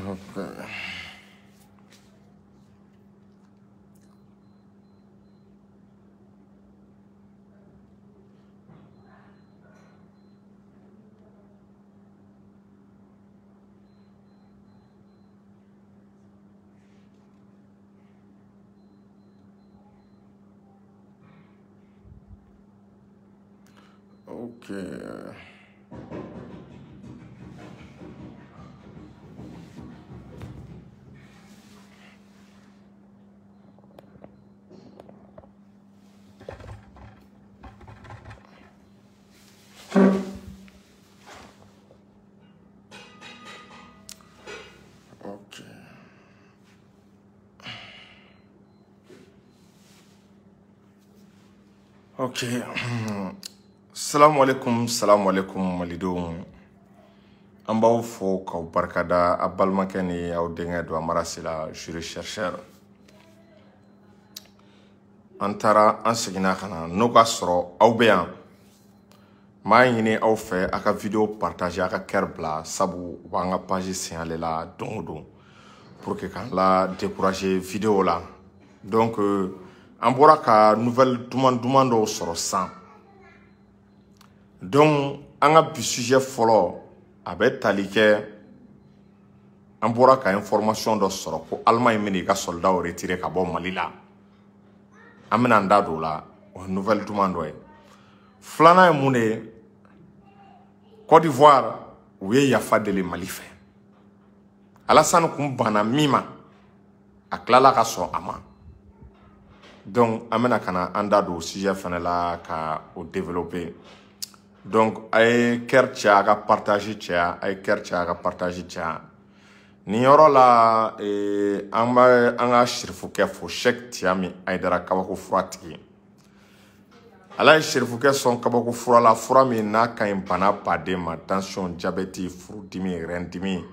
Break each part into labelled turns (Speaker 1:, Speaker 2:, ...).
Speaker 1: Ok. Ok. Ok. Salamu alaikum, salamu alaikum malidenw. An b'aw fo k'aw barikada a balimakɛ ni aw denkɛ don Amara Sila jury chercheur. An taara an seginna ka na n'o ka sɔrɔ aw bɛ yan. N b'a ɲini aw fɛ a ka vidéo partager a ka cœur bila sabu u b'an ka page signaler la don o don pour que k'an la décourager vidéo la. Donc an bɔra ka nouvelle duman duman dɔw sɔrɔ sisan. Donc an ka bi sujet fɔlɔ a bɛ tali kɛ an bɔra ka information dɔ sɔrɔ ko Allemagne bɛna i ka soldats retirer ka bɔ Mali la. An bɛna an da don o la, o ye nouvelle duman dɔ ye. Filanan ye mun de ye? Côte d'Ivoire u ye yafa deli Mali fɛ. Alassane kun banna min ma, a tilala ka sɔn a ma. Donc an bɛna ka na an da don o sujet fɛnɛ la ka o développer. Donc a ye cœur caya a ka partage caya, a ye cœur caya a ka partage caya. Nin yɔrɔ la an bɛ an ka sirifukɛ fo Cheikh Tiami Aidara kabako fura tigi. Ala ye sirifukɛ sɔn kabako fura la, fura min n'a ka ɲi bana baden ma, tension, diabète, furudimi, rein dimi.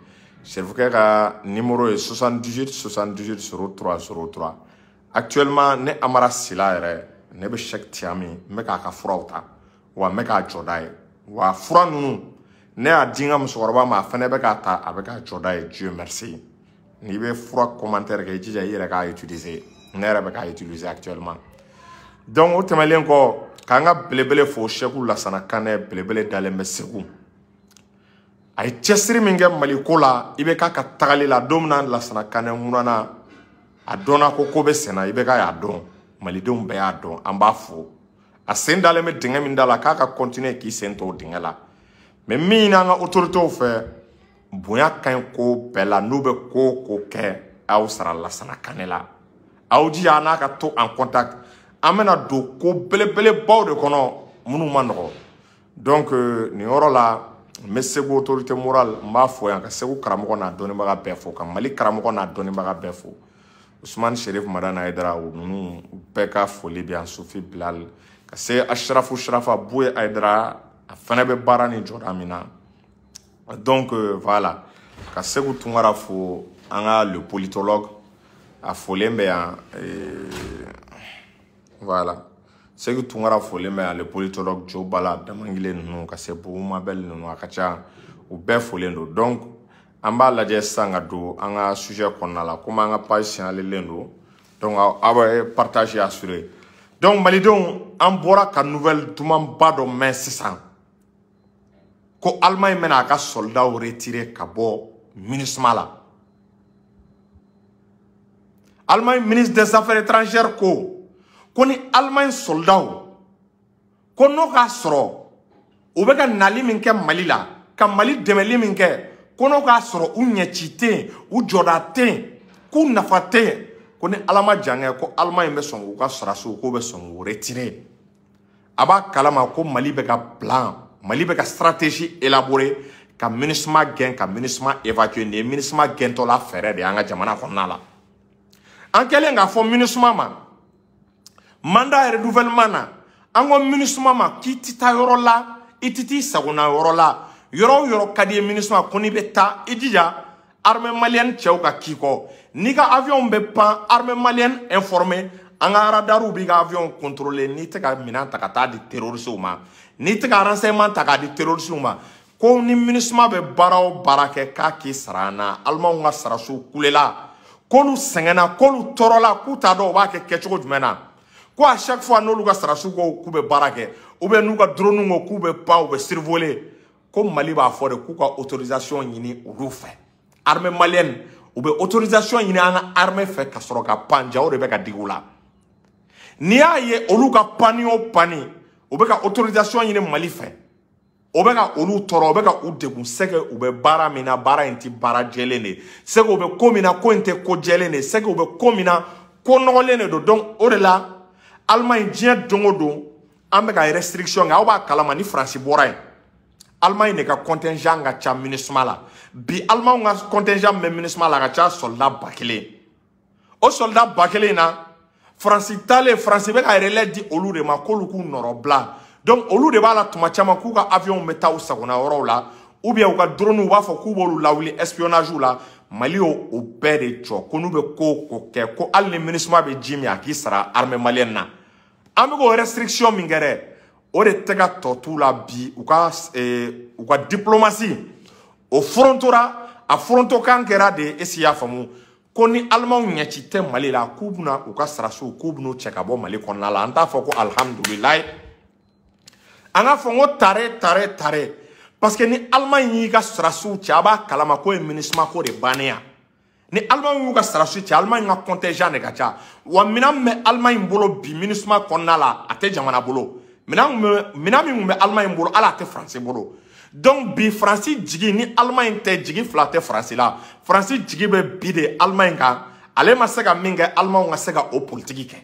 Speaker 1: Sirifukɛ ka numéro ye 78 78 03 03. Actuellement ne Amara Sila yɛrɛ ne bɛ Cheikh Tiami n bɛ k'a ka furaw ta. Wa n bɛ k'a jɔda ye. Wa fura ninnu ne y'a di n ka musokɔrɔba ma, a fana bɛ k'a ta, a bɛ k'a jɔda ye, Dieu merci. N'i bɛ fura commentaire kɛ, i jija i yɛrɛ k'a utiliser. Ne yɛrɛ bɛ k'a utiliser actuellement. Donc o tɛmɛnen kɔ, k'an ka belebele fo Cheikh Lasana Kanɛ, belebele dalen bɛ Segu. A ye cɛsiri min kɛ Mali ko la, i bɛ k'a ka tagali la, don min na Lasana Kanɛ ŋunana, a dɔnna ko ko bɛ senna, i bɛ k'a y'a dɔn. Malidenw bɛɛ y'a dɔn, an b'a fo. A sen dalen bɛ dingɛ min da la, k'a ka continuer k'i sen to o dingɛ la. Mais min ɲini an ka autorités fɛ, bonya ka ɲi ko bɛɛ la, n'u bɛ ko o ko kɛ, aw sara Lasana Kanɛ la. Aw jija a n'a ka to en contact. An bɛna don ko belebelebaw de kɔnɔ minnu ma nɔgɔ. Donc nin yɔrɔ la, n bɛ Segu autorité morale n b'a fɔ yan ka Segu karamɔgɔ n'a dɔnnibaga bɛɛ fo, ka Mali karamɔgɔ n'a dɔnnibaga bɛɛ fo. Ousmane Cherif Madani Aidara, ninnu bɛɛ ka foli bɛ yan, Sufi Bilal, ka se Ashrafu Shrafa Bouye Aidara, a fana bɛ baara ni jɔda min na. Donc voilà, ka Segu Tunkara fo, an ka le politologue, a folen bɛ yan. Voilà, Segu Tunkara folen bɛ yan, le politologue Jo Bala Damangile ninnu, ka se Bugu Mabel ninnu, a ka ca, u bɛɛ folen don. Donc an b'a lajɛ sisan ka don an ka sujet kɔnɔna la, komi an ka page signalelen don, donc aw bɛ partage assuré. Donc malidenw, an bɔra ka nouvelle dumanba dɔ mɛn sisan ko Allemagne bɛna a ka soldats retirer ka bɔ MINUSMA la. Allemagne ministre des affaires étrangères ko ko ni Allemagne soldats ko n'o k'a sɔrɔ u bɛ ka nali min kɛ Mali la, ka Mali dɛmɛli min kɛ, ko n'o k'a sɔrɔ u ɲɛci tɛ yen, u jɔda tɛ yen, k'u nafa tɛ yen, ko ni Ala ma jan kɛ ko Allemagne bɛ sɔn k'u ka sɔrɔdasiw k'u bɛ sɔn k'u retirer. A b'a kalama ko Mali bɛ ka plan, Mali bɛ ka stratégie élaborer ka MINUSMA gɛn, ka MINUSMA évacuer. Nin ye MINUSMA gɛntɔla fɛɛrɛ de ye an ka jamana kɔnɔna la. An kɛlen k'a fɔ MINUSMA ma mandat renouvellement na, an ko MINUSMA ma k'i tɛ taa yɔrɔ la, i tɛ t'i sagona yɔrɔ la, yɔrɔ o yɔrɔ ka di ye MINUSMA ko n'i bɛ taa i jija armée malienne cɛw ka k'i kɔ. N'i ka avion bɛ pan, armée malienne informée, an ka radarw b'i ka avion contrôler, n'i tɛ ka minɛn ta ka taa di terroristes ma, n'i tɛ ka renseignement ta k'a di terroristes ma, Ko ni MINUSMA bɛ baara o baara kɛ k'a k'i sara an na. Alimanw ka sarasiw kulela, k'olu sɛgɛnna, k'olu tɔɔrɔla, k'u t'a dɔn u b'a kɛ kɛcogo jumɛn na. Ko à chaque fois n'olu ka sarasiw ko k'u bɛ baara kɛ, ou bien n'u ka drone ko k'u bɛ pan, u bɛ survoler, ko Mali b'a fɔ de k'u ka autorisation ɲini olu fɛ. Armée malienne, u bɛ autorisation ɲini an ka armée fɛ ka sɔrɔ ka pan. Jaw de bɛ ka digi u la. N'i y'a ye olu ka panni o panni, u bɛ ka autorisation ɲini Mali fɛ, o bɛ ka olu tɔɔrɔ, o bɛ ka u degun. C'est que u bɛ baara min na, baara in tɛ baara jɛlen de ye. C'est que u bɛ ko min na, ko in tɛ ko jɛlen de ye. C'est que u bɛ ko min na, ko nɔgɔlen de don. Donc o de la, Allemagne, diɲɛ don o don, an bɛ ka restriction kɛ. Aw b'a kalama, ni Faransi bɔra yen, Allemagne de ka contingent ka ca MINUSMA la. Bi, Allemagne ka contingent bɛ MINUSMA la, a ka ca soldat 1000. O soldat 1000 in na, Faransi taalen, Faransi bɛ ka relais di olu de ma k'olu k'u nɔrɔ bila. Donc olu de b'a la tuma caman k'u ka avion bɛ taa u sagona yɔrɔw la, ou bien u ka drone, u b'a fɔ k'u b'olu lawuli espionnage la. Mali y'o o bɛɛ de jɔ, ko n'u bɛ ko o ko kɛ, ko hali ni MINUSMA bɛ ji min, a k'i sara armée malienne na. An bɛ k'o restriction min kɛ dɛ, o de tɛ ka tɔ t'u la bi. U ka diplomatie, o forontora, a forontokan kɛra de. Est-ce que i y'a faamu ko ni Alimanw ɲɛci tɛ Mali la, k'u bɛna u ka sarasiw, k'u bɛn'u cɛ ka bɔ Mali kɔnɔna la? An t'a fɔ ko alihamudulilayi, an k'a fɔ n ko tare tare tare, parce que ni Allemagne y'i ka sarasiw cɛ, a b'a kalama k'o ye MINUSMA ko de bannen ya. Ni Allemagne y'u ka sarasiw cɛ, Allemagne ka contingent de ka ca wa. Minɛn min bɛ Allemagne bolo bi MINUSMA kɔnɔna la, a tɛ jamana bolo. Minɛn min bɛ Allemagne bolo, hali a tɛ Faransi bolo. Donc bi, Faransi jigi ni Allemagne tɛ, jigi fila tɛ Faransi la. Faransi jigi bɛ bi de Allemagne kan. Ale ma se ka min kɛ, Allemagne ka se ka o politique kɛ,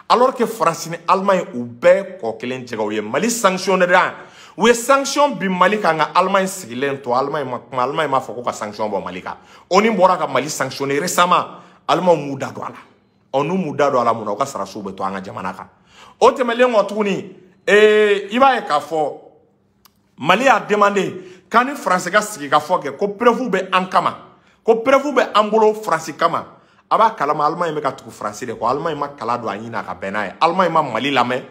Speaker 1: alors que Faransi ni Allemagne, u bɛɛ kɔ kelen jɛgɛw ye. Mali sanctionné, u ye sanction bi Mali kan, nka Allemagne sigilen to. Allemagne ma kuma, Allemagne m'a fɔ ko ka sanction bɔ Mali kan. ONU bɔra ka Mali sanctionné récemment, Allemagne m'u da don a la. Ɔ, n'u m'u da don a la, mun na u ka sarasiw bɛ to an ka jamana kan? O tɛmɛnen kɔ tuguni, i b'a ye k'a fɔ Mali y'a demandé k'an ni Faransi ka sigi ka fɔ kɛ, ko preuve bɛ an kama, ko preuve bɛ an bolo Faransi kama. A b'a kalama, Allemagne bɛ ka tugu Faransi de kɔ. Allemagne ma kala don a ɲin na ka bɛn n'a ye. Allemagne ma Mali lamɛn,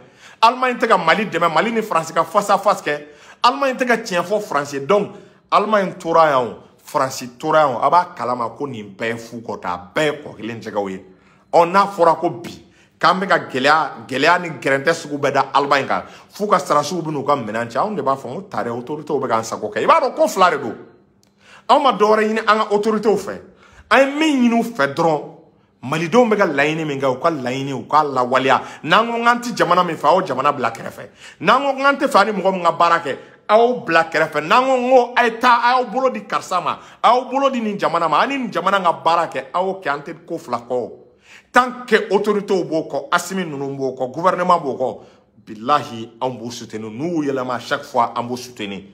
Speaker 1: Allemagne tɛ ka Mali dɛmɛ. Mali ni Faransi ka face à face kɛ, Allemagne tɛ ka tiɲɛ fɔ Faransi ye. Donc Allemagne tora yan o, Faransi tora yan o, a b'a kalama ko nin bɛɛ ye fu kɔ ta, a bɛɛ ye kɔ kelen jɛgɛw ye. Ɔ, n'a fɔra ko bi k'an bɛ ka gɛlɛya gɛlɛya ni gɛrɛntɛ sugu bɛɛ da Allemagne kan, f'u ka sarasiw bɛ n'u ka minɛn cɛ, anw de b'a fɔ n ko tare, autorités bɛ k'an sago kɛ. I b'a dɔn ko fila de don. Anw ma dɔwɛrɛ ɲini an ka autorités fɛ. An ye min ɲini u fɛ dɔrɔn, malidenw bɛ ka laɲini min kɛ, u ka laɲini, u k'a lawaleya. N'an ko k'an ti jamana min fɛ, aw jamana bila kɛrɛfɛ. N'an ko k'an tɛ fɛ ani mɔgɔ min ka baara kɛ, aw bila kɛrɛfɛ. N'an ko a ye taa, a y'aw bolo di karisa ma, a y'aw bolo di nin jamana ma, an ni nin jamana ka baara kɛ, aw y'o kɛ. An tɛ ko fila kɔ. Tant que autorités b'o kɔ, Asimi ninnu b'o kɔ, gouvernement b'o kɔ, bilahi, anw b'u soutenir. N'u y'u yɛlɛma, chaque fois an b'u soutenir.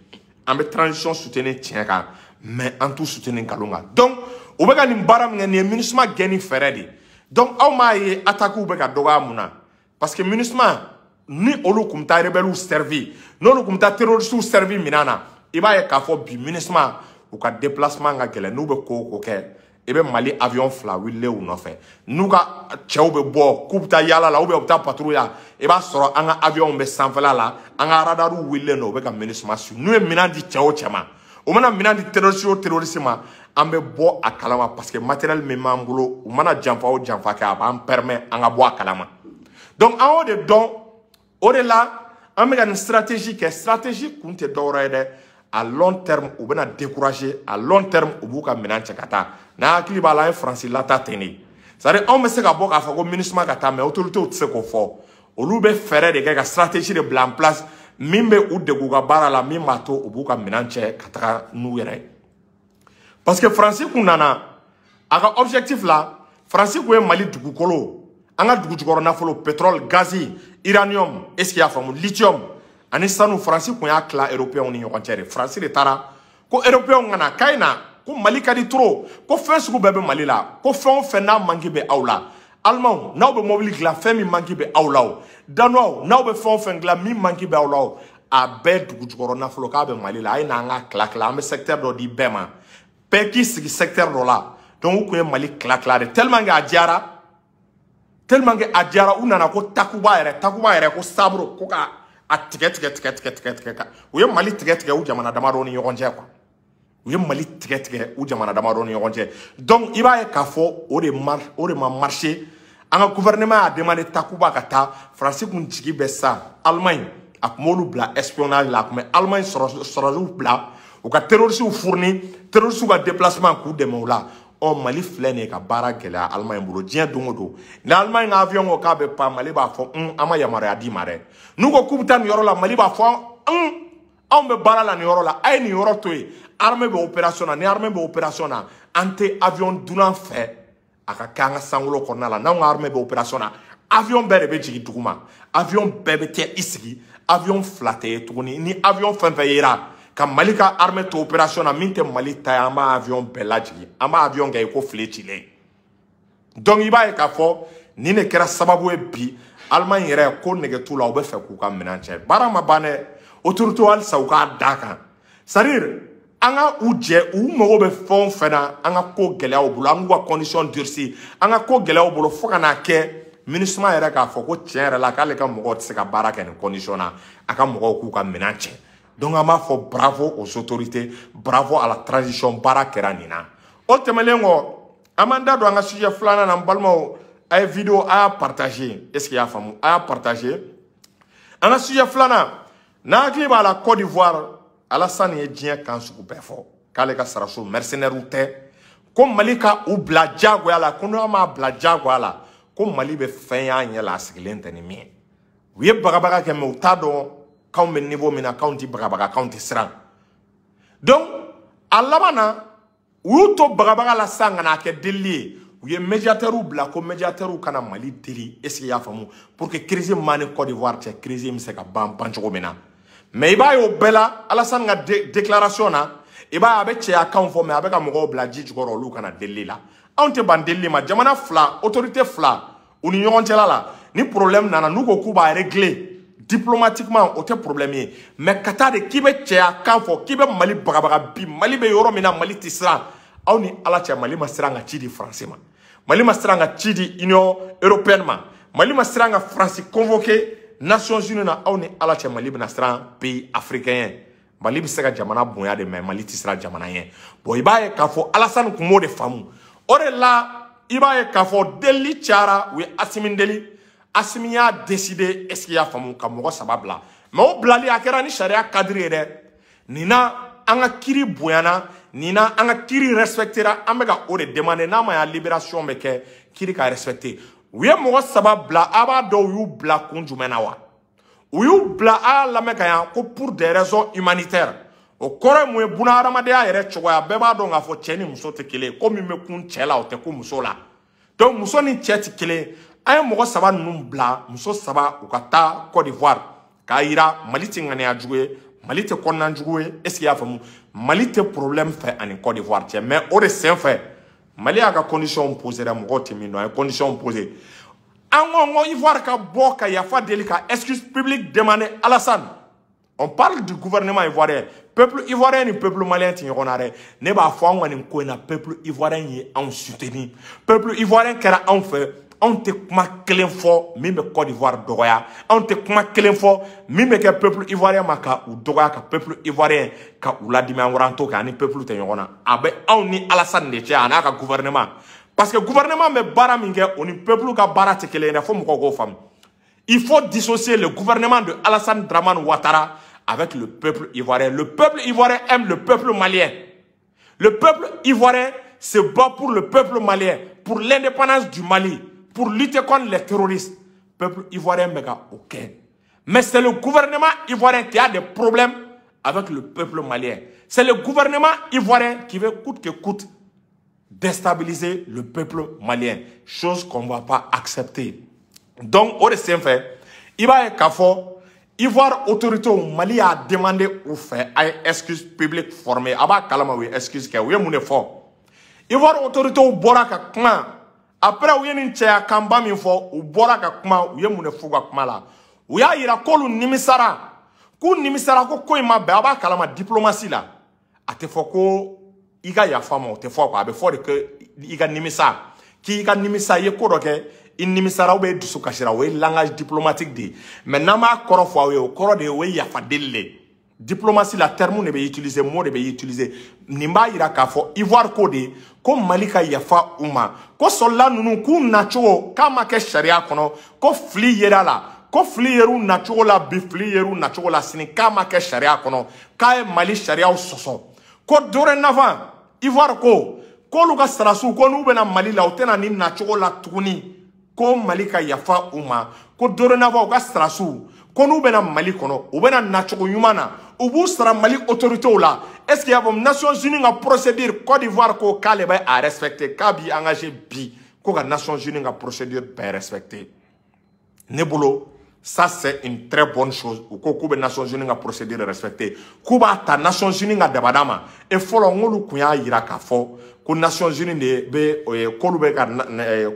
Speaker 1: An bɛ transition soutenir tiɲɛ kan, mais an t'u soutenir nkalon kan. Donc u bɛ ka nin baara min kɛ, nin ye MINUSMA gɛnni fɛɛrɛ de ye. Donc aw m'a ye, attaques bɛ ka dɔgɔya. Mun na? Parce que MINUSMA, ni olu tun bɛ taa rebelles servi, n'olu tun bɛ taa terroristes servi minɛn na, i b'a ye k'a fɔ bi MINUSMA, u ka déplacement ka gɛlɛn. N'u bɛ ko o ko kɛ, i bɛ Mali avion fila wililen u nɔfɛ. N'u ka cɛw bɛ bɔ k'u bɛ taa yaala la, ou bien u bɛ taa patrouille la, i b'a sɔrɔ an ka avion bɛ sanfɛla la, an ka radarw wililen don, u bɛ ka MINUSMA su. N'u ye minɛn di cɛ o cɛ ma, u mana minɛn di terroriste o terroriste ma, an bɛ bɔ a kalama, parce que matériel min b'an bolo, u mana janfa o janfa kɛ, a b'an permet an ka bɔ a kalama. Donc an y'o de dɔn. O de la, an bɛ ka nin stratégie kɛ. Stratégie kun tɛ dɔwɛrɛ ye dɛ, à long terme u bɛna décourager, à long terme u b'u ka minɛn cɛ ka taa. N'a hakili b'a la, an ye Faransi lata ten de. C'est à dire, anw bɛ se ka bɔ k'a fɔ ko MINUSMA ka taa, mais autorités tɛ se k'o fɔ. Olu bɛ fɛɛrɛ de kɛ ka stratégie de bila en place min bɛ u degun u ka baara la, min b'a to u b'u ka minɛn cɛ ka taga n'u yɛrɛ ye. Parce que Faransi kun nana a ka objectif la, Faransi kun ye Mali dugukolo, an ka dugu jukɔrɔ nafolo, pétrole, gaz, uranium, est ce que i y'a faamu, lithium ani sanu, Faransi kun y'a tila européens ni ɲɔgɔn cɛ de. Faransi de taara ko européens ka na k'a ye na ko Mali ka di trop, ko fɛn sugu bɛɛ bɛ Mali la, ko fɛn o fɛn n'a manque bɛ aw la, Alimanw, n'aw bɛ mobili dilan, fɛn min manque bɛ aw la, o Danois, n'aw bɛ fɛn o fɛn dilan, min manque bɛ aw la, o a bɛɛ dugu jukɔrɔ nafolo k'a bɛ Mali la. A ye n'an ka tila tila, an bɛ secteur dɔ di bɛɛ ma, bɛɛ k'i sigi secteur dɔ la. Donc u kun ye Mali tila tila de, tellement que a diyara, tellement que a diyara, u nana ko takuba yɛrɛ, takuba yɛrɛ, ko sabre, ko ka a tigɛ tigɛ tigɛ tigɛ tigɛ tigɛ ka u ye Mali tigɛ tigɛ u jamana damadɔ ni ɲɔgɔn cɛ quoi. U ye Mali tigɛ tigɛ u jamana damadɔ ni ɲɔgɔn cɛ. Donc i b'a ye k'a fɔ o de ma marché. An ka gouvernement y'a demandé Takuba ka taa. Faransi kun jigi bɛ sa Allemagne, a kun b'olu bila espionnage la, a kun bɛ Allemagne sɔrɔsiw bila u ka terroristew fourni, terroristew ka déplacement k'u dɛmɛ o la. Ɔ Mali filɛ nin ye ka baara gɛlɛya Allemagne bolo diɲɛ don o don. Ni Allemagne ka avion ko k'a bɛ pan, Mali b'a fɔ an ma yamaruya d'i ma dɛ. N'u ko k'u bɛ taa nin yɔrɔ la, Mali b'a fɔ anw bɛ baara la nin yɔrɔ la, a ye nin yɔrɔ to yen. Armée bɛ opération na, ni armée bɛ opération na, an tɛ avion dunan fɛ a ka kɛ an ka sankolo kɔnɔna la. N'anw ka armée bɛ opération na, avion bɛɛ de bɛ jigin duguma, avion bɛɛ bɛ taa i sigi, avion fila tɛ ye tuguni. Ni avion fɛn fɛn yera ka Mali ka armée to opération na, min tɛ Mali ta ye, an b'a avion bɛɛ lajigin, an b'a avion kɛ i ko file cilen. Donc i b'a ye k'a fɔ nin de kɛra sababu ye bi Allemagne yɛrɛ ko nɛgɛ t'u la, u bɛ fɛ k'u ka minɛn cɛ. Baara ma ban dɛ, autorité halisa u k'a da kan, c'est à dire an ka u jɛ, u mago bɛ fɛn o fɛn na, an ka ko gɛlɛya u bolo, an k'u ka condition durci, an ka ko gɛlɛya u bolo fo ka n'a kɛ MINUSMA yɛrɛ k'a fɔ ko tiɲɛ yɛrɛ la k'ale ka mɔgɔw tɛ se ka baara kɛ nin condition na, a ka mɔgɔw k'u ka minɛn cɛ. Donc an b'a fɔ bravo aux autorités, bravo à la transition, baara kɛra nin na. O tɛmɛnen kɔ, an b'an da don an ka sujet filanan na. N balimaw, a ye vidéo a y'a partager, est ce que i y'a faamu, a y'a partager. An ka sujet filanan, n'a hakili b'a la, Côte d'Ivoire, Alassane ye diɲɛ kan sugu bɛɛ fɔ k'ale ka saraso mercenaires tɛ, ko Mali ka u bila diyagoya la, ko n'an m'a bila diyagoya la, ko Mali bɛ fɛn y'a ɲɛ la a sigilen tɛ ni min ye. U ye bagabaga kɛ, mais u t'a dɔn k'anw bɛ niveau min na, k'anw tɛ bagabaga, k'anw tɛ siran. Donc a laban na, u y'u to bagabaga la sisan ka n'a kɛ delili ye. U ye médiateurs bila ko médiateurs kana Mali deli, est ce que i y'a faamu, pour que crise min b'an ni Côte d'Ivoire cɛ, crise in bɛ se ka ban ban cogo min na. Mais i b'a ye o bɛɛ la, Alassane ka déclaration na, i b'a ye a bɛ cɛya kanw fɔ, mais a bɛ ka mɔgɔw bila ji jukɔrɔ, olu kana delili la. Anw tɛ ban delili ma. Jamana fila, autorité fila, u ni ɲɔgɔn cɛla la, ni problème nana, n'u ko k'u b'a régler diplomatiquement, o tɛ problème ye. Mais ka taa de k'i bɛ cɛya kan fɔ, k'i bɛ Mali bagabaga bi, Mali bɛ yɔrɔ min na, Mali tɛ siran. Aw ni Ala cɛ, Mali ma siran ka ci di Faransi ma, Mali ma siran ka ci di Union européenne ma, Mali ma siran ka Faransi convoquer Nations Unies na. Aw ni Ala cɛ, Mali bɛna siran pays africain ye? Mali bɛ se ka jamana bonya de, mais Mali tɛ siran jamana ɲɛ. Bon, i b'a ye k'a fɔ Alassane kun b'o de faamu. O de la, i b'a ye k'a fɔ delili cayara, u ye Asimi deli, Asimi y'a décidé, est ce que i y'a faamu, ka mɔgɔ saba bila. Mais o bilali a kɛra ni sariya cadre ye dɛ. Nin na an ka kiiri bonyana, nin na an ka kiiri respectera, an bɛ ka o de demander. N'a ma ya libération bɛ kɛ, kiiri ka respecter. U ye mɔgɔ saba bila, a b'a dɔn u y'u bila kun jumɛn na wa? U y'u bila, a y'a lamɛn ka ɲa, ko pour des raisons humanitaires. O kɔrɔ ye mun ye? Buna hadamadenya yɛrɛ cogoya, bɛɛ b'a dɔn k'a fɔ cɛ ni muso tɛ kelen ye. Ko min bɛ kun cɛ la, o tɛ kun muso la. Donc muso ni cɛ tɛ kelen ye. An ye mɔgɔ saba ninnu bila, muso saba, u ka taa Côte d'Ivoire k'a yira Mali tɛ ŋaniya jugu ye, Mali tɛ kɔnɔna jugu ye, est ce que i y'a faamu, Mali tɛ problème fɛ ani Côte d'Ivoire cɛ. Mais o de sen fɛ, Mali y'a ka condition posé dɛ, mɔgɔw tɛ min dɔn, a ye condition posé. An ko Ivoire ka bɔ ka yafa deli, ka excuse publique demander Alassane. On parle du gouvernement ivoirien, peuple ivoirien ni peuple malien tɛ ɲɔgɔn na dɛ. Ne b'a fɔ, anw ka nin ko in na, peuple ivoirien ye anw soutenir, peuple ivoirien kɛra anw fɛ. Anw tɛ kuma kelen fɔ min bɛ Côte d'Ivoire dɔgɔya, anw tɛ kuma kelen fɔ min bɛ kɛ peuple ivoirien ma ka u dɔgɔya, ka peuple ivoirien ka u ladimi. An kɔrɔ an t'o kɛ, ani peuple tɛ ɲɔgɔn na. A bɛ anw ni Alassane de cɛ, a n'a ka gouvernement, parce que gouvernement bɛ baara min kɛ, o ni peuple ka baara tɛ kelen ye dɛ. Fo mɔgɔw k'o faamu. Il faut dissocier le gouvernement de Alassane Dramane Ouattara avec le peuple ivoirien. Le peuple ivoirien aime le peuple malien. Le peuple ivoirien se bat pour le peuple malien, pour l'indépendance du Mali, pour lutter contre les terroristes. Peuple ivoirien, méga, ok. Mais c'est le gouvernement ivoirien qui a des problèmes avec le peuple malien. C'est le gouvernement ivoirien qui veut coûte que coûte déstabiliser le peuple malien. Chose qu'on ne va pas accepter. Donc, o de senfɛ, i b'a ye k'a fɔ Ivoire autorité, Mali a demandé u fɛ a ye excuse publique formée. A b'a kalama u ye excuse kɛ, u ye mun de fɔ? Ivoire autorité bɔra ka kuma après u ye nin cɛya kanba min fɔ, u bɔra ka kuma, u ye mun de fɔ u ka kuma la? U y'a yira k'olu nimisara, k'u nimisara, ko ko in ma bɛn. A b'a kalama diplomatie la, a tɛ fɔ ko i ka yafa ma, o tɛ fɔ quoi. A bɛ fɔ de que i ka nimisa, k'i ka nimisa, i ye ko dɔ kɛ, i nimisara ou bien i dusu kasira, o ye langage diplomatique de ye. Mais n'an b'a kɔrɔ fɔ aw ye, o kɔrɔ de ye o ye yafa deli de ye. Diplomatie la, terme de bɛ utiliser, mot de bɛ utiliser. Nin b'a yira k'a fɔ Ivoire ko de ko Mali ka yafa u ma, ko sɔrɔla ninnu k'u nacogo k'a ma kɛ sariya kɔnɔ, ko fili yera la, ko fili yer'u nacogo la bi, fili yer'u nacogo la sini, k'a ma kɛ sariya kɔnɔ, k'a ye Mali sariyaw sɔsɔ. Ko dorénavant Ivoire ko k'olu ka sarasiw ko n'u bɛna Mali la, u tɛna nin nacogo la tuguni, ko Mali ka yafa u ma, ko dorénavant u ka sarasiw ko n'u bɛna Mali kɔnɔ, u bɛna nacogo ɲuman na, u b'u sara Mali autorités la. Est-ce qu'il y a bon Nations Unies ka procédure, Côte d'Ivoire ko k'ale bɛ a respecter, k'a b'i engagé bi ko ka Nations Unies ka procédure bɛɛ respecter. Ne bolo, ça c'est une très bonne chose. U ko k'u bɛ Nations Unies ka procédure respecter, k'u b'a ta Nations Unies ka dabada ma. E fɔlɔ n k'olu kun y'a yira k'a fɔ ko Nations Unies de bɛ k'olu bɛ ka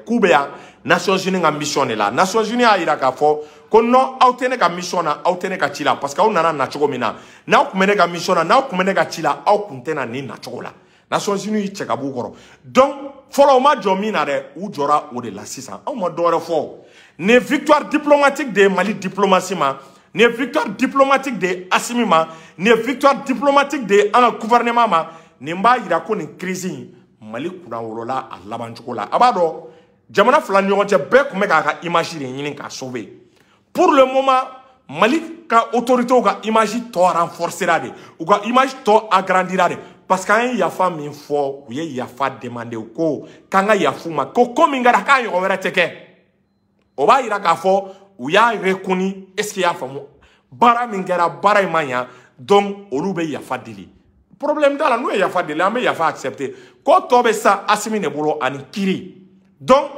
Speaker 1: k'u bɛ yan Nations Unies ka mission de la. Nations Unies y'a yira k'a fɔ ko non, aw tɛ ne ka mission na, aw tɛ ne ka ci la, parce que aw nana nacogo min na, n'aw kun bɛ ne ka mission na, n'aw kun bɛ ne ka ci la, aw kun tɛ na nin nacogo la. Nations Unies y'i cɛ ka b'u kɔrɔ. Donc fɔlɔ u ma jɔ min na dɛ, u jɔra o de la sisan. Anw ma dɔwɛrɛ fɔ. Nin ye victoire diplomatique de ye Mali diplomatie ma, nin ye victoire diplomatique de ye Assimi ma, nin ye victoire diplomatique de ye an ka gouvernement ma. Nin b'a yira ko nin crise in Mali kunnawolola a laban cogo la. A b'a dɔn jamana fila ni ɲɔgɔn cɛ, bɛɛ tun bɛ k'a ka image de ɲini k'a sauver. Pour le moment, Mali ka autorités ka image tɔ renforcera de, u ka image tɔ agrandira de, parce que an ye yafa min fɔ, u ye yafa demander, u ko k'an ka yafu ma, ko ko min kɛra k'a ɲɔgɔn wɛrɛ tɛ kɛ. O b'a yira k'a fɔ u y'a reconnu. Est-ce que i y'a faamu? Baara min kɛra, baara in ma ɲa, donc olu bɛ yafa deli. Problème t'a la, n'u ye yafa deli, an bɛ yafa accepter. Ko tɔ bɛ sa Assimi de bolo ani kiiri. Donc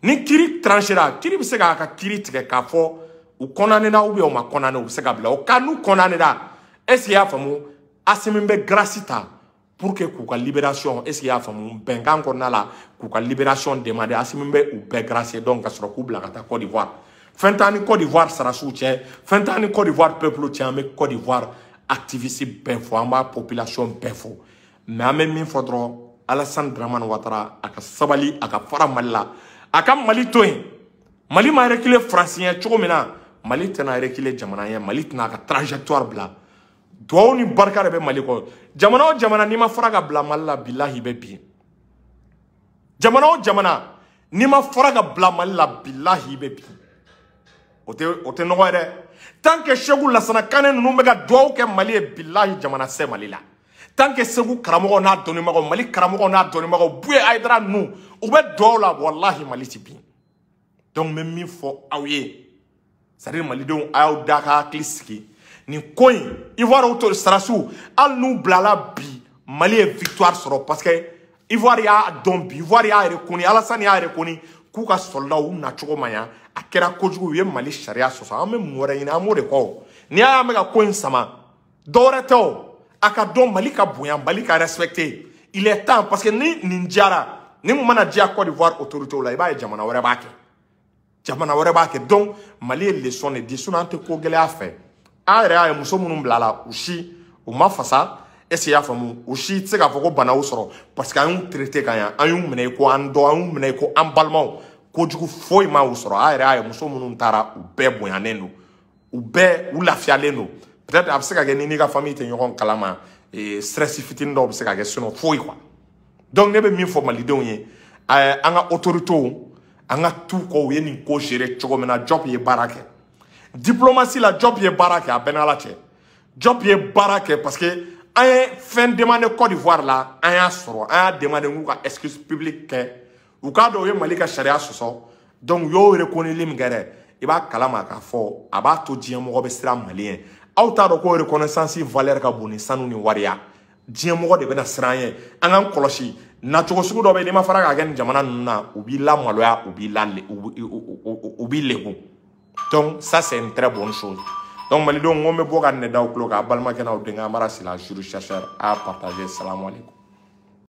Speaker 1: ni kiiri tranchera, kiiri bɛ se k'a ka kiiri tigɛ k'a fɔ u condamné ou bien u ma condamné, u bɛ se ka bila o cas. N'u condamné, est-ce que i y'a faamu, Assimi bɛ grâce ta pour que k'u ka libération, est-ce que i y'a faamu, bɛnkan kɔnɔna la k'u ka libération demander. Assimi bɛ u bɛɛ gracier, donc ka sɔrɔ k'u bila ka taa Côte d'Ivoire. Fɛn t'an ni Côte d'Ivoire sarasiw cɛ, fɛn t'an ni Côte d'Ivoire peuple cɛ. An bɛ Côte d'Ivoire activiste bɛɛ fo, an b'a population bɛɛ fo, mais an bɛ min fɔ dɔrɔn, Alassane Dramane Ouattara a ka sabali, a ka fara Mali la, a ka Mali to yen. Mali ma reculer Faransi ɲɛ cogo min na, Mali tɛna reculer jamana ɲɛ, Mali tɛna a ka trajectoire bila. Duwawu ni barika de bɛ Mali kɔ. Jamana o jamana n'i ma fara ka bila Mali la, bilahi i bɛ bin. Jamana o jamana n'i ma fara ka bila Mali la, bilahi i bɛ bin. O tɛ nɔgɔ ye dɛ. Tant que Segu Lasana Kane ninnu bɛ ka duwawu kɛ Mali ye, bilahi jamana sɛ Mali la. Tant que Segu karamɔgɔw n'a dɔnnibagaw, Mali karamɔgɔw n'a dɔnnibagaw, Buye Hayidara ninnu, u bɛ duwawu la, walahi Mali ti bin. Donc n bɛ min fɔ aw ye, c'est à dire malidenw, a y'aw da ka hakili sigi nin ko in. Ivoire auto sarasiw, hali n'u bilala bi, Mali ye victoire sɔrɔ, parce que Ivoire y'a dɔn bi, Ivoire y'a reconnu, Alassane y'a reconnu k'u ka soldat u nacogo ma ɲa, a kɛra kojugu, u ye Mali sariya sɔsɔ. An bɛ mun wɛrɛ ɲini? An b'o de kɔ o. N'i y'a ye an bɛ ka ko in sama, dɔwɛrɛ tɛ o, a ka dɔn Mali ka bonya, Mali ka respecter. Il est temps, parce que ni nin diyara, ni mun mana diya Côte d'Ivoire autorités la, i b'a ye jamana wɛrɛ b'a kɛ, jamana wɛrɛ b'a kɛ. Donc Mali ye leçon de di, sinon an tɛ ko gɛlɛya fɛ. An yɛrɛ y'a ye muso minnu bilala, u si u ma fasa, est ce que i y'a faamu, u si tɛ se k'a fɔ ko bana y'u sɔrɔ, parce que an y'u traité ka ɲa, an y'u minɛ ko an dɔn, an y'u minɛ ko an balimaw, kojugu foyi ma u sɔrɔ. An yɛrɛ y'a ye muso minnu taara, u bɛɛ bonyanen don, u bɛɛ u lafiyalen don. Peut-être a bɛ se ka kɛ ni n'i ka famille tɛ ɲɔgɔn kalama, stress fitinin dɔw bɛ se ka kɛ, sinon foyi quoi. Donc ne bɛ min fɔ malidenw ye, an ka autorités, an ka t'u kɔ, u ye nin ko gérer cogo min na. Diop ye baara kɛ diplomatie la, Diop ye baara kɛ, a bɛɛ n'Ala cɛ, Diop ye baara kɛ, parce que an ye fɛn demandé Côte d'Ivoire la, an y'a sɔrɔ, an y'a demandé k'u ka excuse publique kɛ, u k'a dɔn u ye Mali ka sariya sɔsɔ. Donc u y'o reconnaître min kɛ dɛ, i b'a kalama k'a fɔ a b'a to diɲɛ mɔgɔ bɛ siran Mali ɲɛ. Aw t'a dɔn ko reconnaissance valeur ka bon ni sanu ni wariya. Diɲɛ mɔgɔ de bɛna siran an ɲɛ. An k'an kɔlɔsi nacogo sugu dɔ bɛ yen, n'i ma fara k'a kɛ nin jamana ninnu na, u b'i lamaloya, u b'i la u b'i legun. Donc ça c'est une très bonne chose. Donc malidenw, n ko n bɛ bɔ ka nɛ d'aw tulo kan, a balimakɛ n'aw denkɛ Amara Sila, juru chercheur. A y'a partager. Salam alaikum.